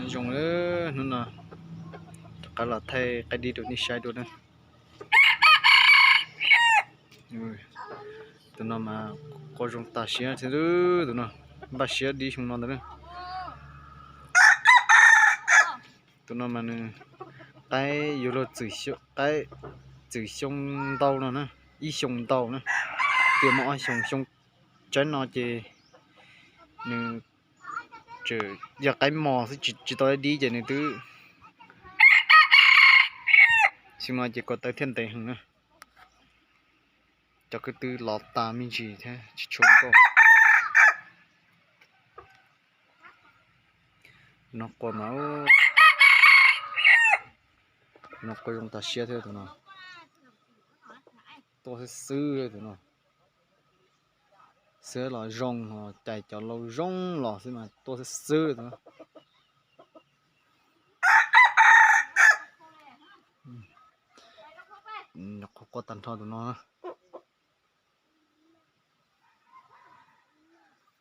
Zoo, hnub no rov qab los thaij qaib dib rau nej saib dua na. Tus no mas qua zoo tas siab thiab, tus no npaj siab dib xyoo no ntag na. Tus no mas nws qaib yuav luag txwm, qaib txwm xyoo ntau no na, ib xyoo ntau na, tias muaj ob xyoo, xyoo tsaib no ces nws tseem yog qaib mos xwb, tsis tau dib ces nws twb xyoo no ces ko taw thiaj ntev heev na. Cov ko taw los tas me ntsis thiab tsis tshua nkauj. No qua mas, no qua zoo tas siab thiab tus no. Tuaj xwb xwb tus no. Xwb los zoo, cais cov laus zoo los xwb mas tuaj xwb xwb tus no. Qua tag nrho tus no.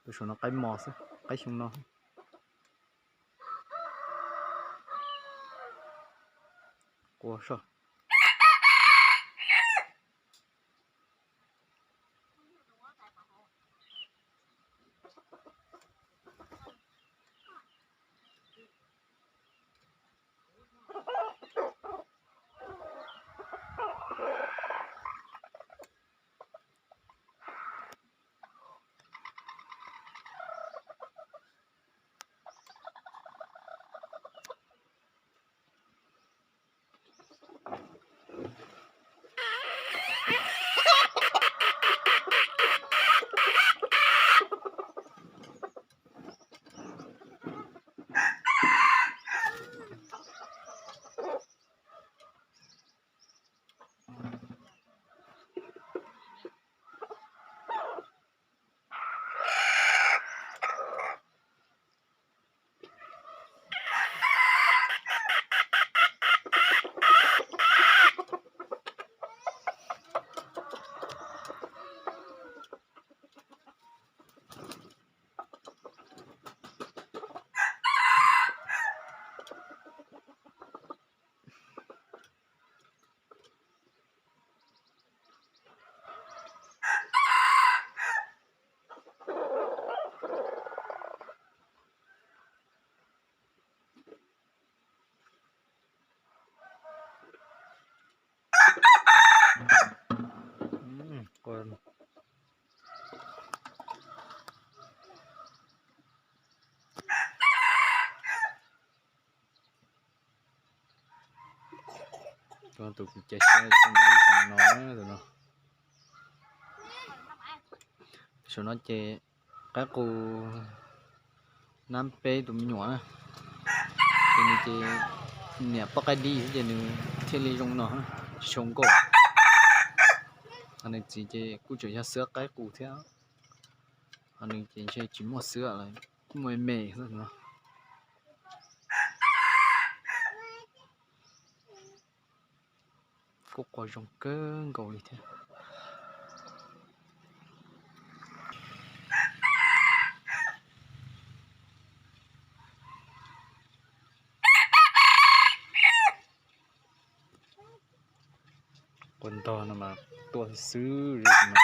Tus saum no qaib mos xwb, qaib xyoo no. Qua soj. Tus kuv cia siab tus no, tus no. Saum no ces qaib qus nab peb tus me nyuam na, ces nws ces niam poj qaib dib xwb ces nws thiaj li zoo no, tsis tshua nkauj. Ho nws txiv ces kuj tseem yog xwab qaib qus thiab, ho nws ces ntshe tsis muaj xwab lawm, kuj muaj me xwb no. Kuj qua zoo kawg nkaus li thiab. Qua ntog no mas tuaj xwb xwb no.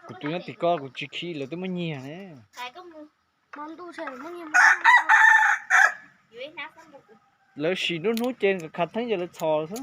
Kuv tus nyob tim ko kuv tsis khi lawv twb muab nyiag ne. Lawv sim nruab hnub ces nkawd khav theeb ces lawv txhos xwb.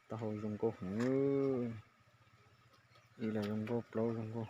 Taub hau zoo nkauj heev. Ib los zoo nkauj, plaub zoo nkauj.